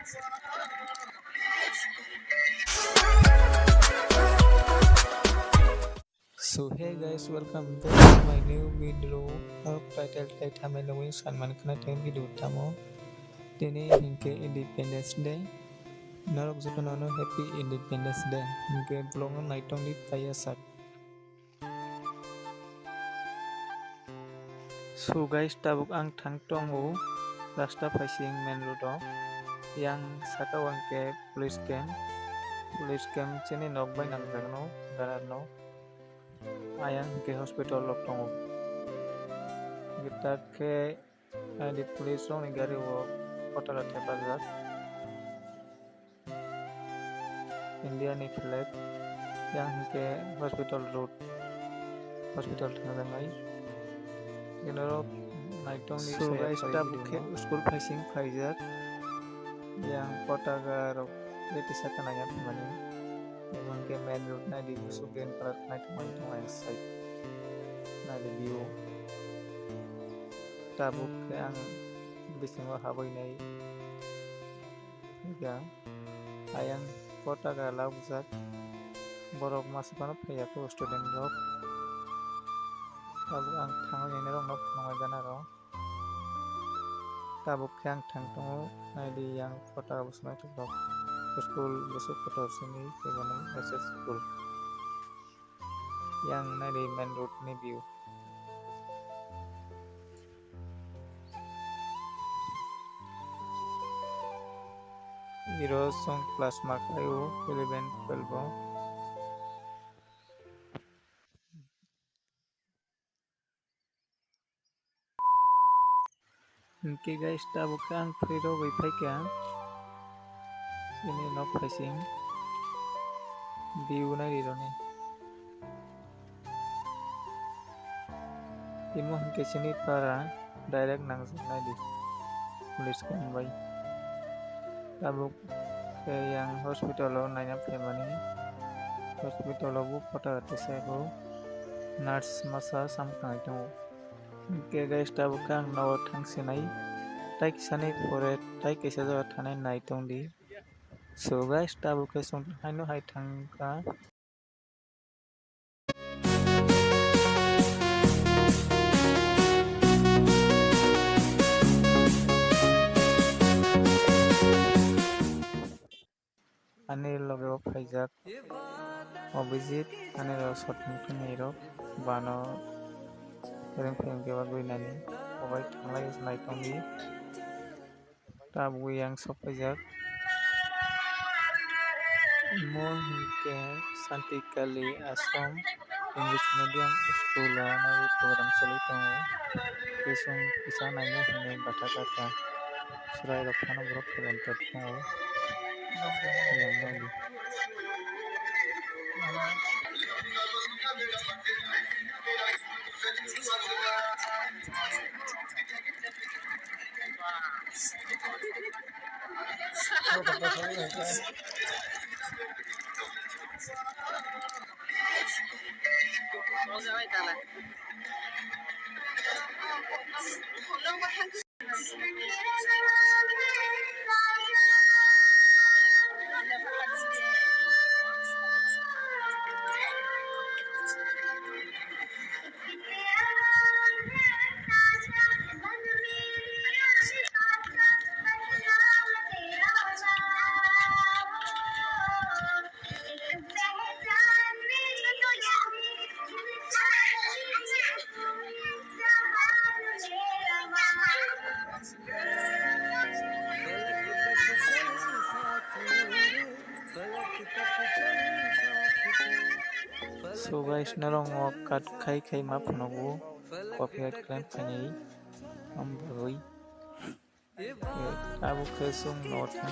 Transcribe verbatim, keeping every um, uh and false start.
So hey guys, welcome back to my new video. Norok title tei thumbnail nugwi sanman khna tei video tamo. Tini hinkhe Independence Day. Norok jotono no Happy Independence Day. Hinkhe vlog no naitongdi paiya sak. So guys, tabuk ang thang tongo rasta phaising main road o. Yang saka o hinkhe police camp, police camp chini nok bai nangjakno, ganarno. Ayang hinkhe hospital rok tongo. Gitar khe, ah, di police rokni gari o kotoro thepajak. India ni flag, yang hinkhe hospital road, hospital thangjaknai. Norok naitongdi. So guys, tabuk khe school phaising phaijak. Yang potaka rok betisa kanaya phimani. Abo hinkhe main road naidi, busuk green colour khnai tongmani tongo ayang side. Naidi view. Tabuk khe ang bisingo habwi nai. Hinkhe ayang potaka labjak. Borok masa phano phaiya kho student rok. Tabuk ang thangwi nai norok no phunuknai gana rok. Tabuk khe ang thang tongo, naidi yang potaka bwswk naithok rok. School bwswk kotor simi kebono S S school. Yang naidi main road ni view. Iro chwng class ma khaio eleven, twelve o. Hinkhe guys, tabuk khe ang phirogwi phaikha chini nok phaising view naidi roni. Imo hinkhe chini para direct nangjak naidi police camp bai. Tabuk khe yang hospital o naina phaimani, hospital o bo pota tesa kho nurse masa samkang tongo. Hinkhe guys, tabuk khe ang nogo thang sinai, tai kisani pore tai kisa jaga thanai naitongdi. So guys, tabuk khe chwng haino hai thangkha. Ani loge o phaijak Abhijit, ani loge sotong thani rok bano ring phai khe bagwi nani obai thanglai naitongdi. Tabuk yang sokpaijak. Imo hinkhe Santi Kali Ashram English medium school o nai program choli tongo. Tei chwng kisa naina hinwi bathakakha. Chwrairok phano borok volunteer tongo. Yang nai di. So guys, norok o cut khai khai ma phunukgo, copyright claim khainai, am bagwi. Abo khe chwng no thang.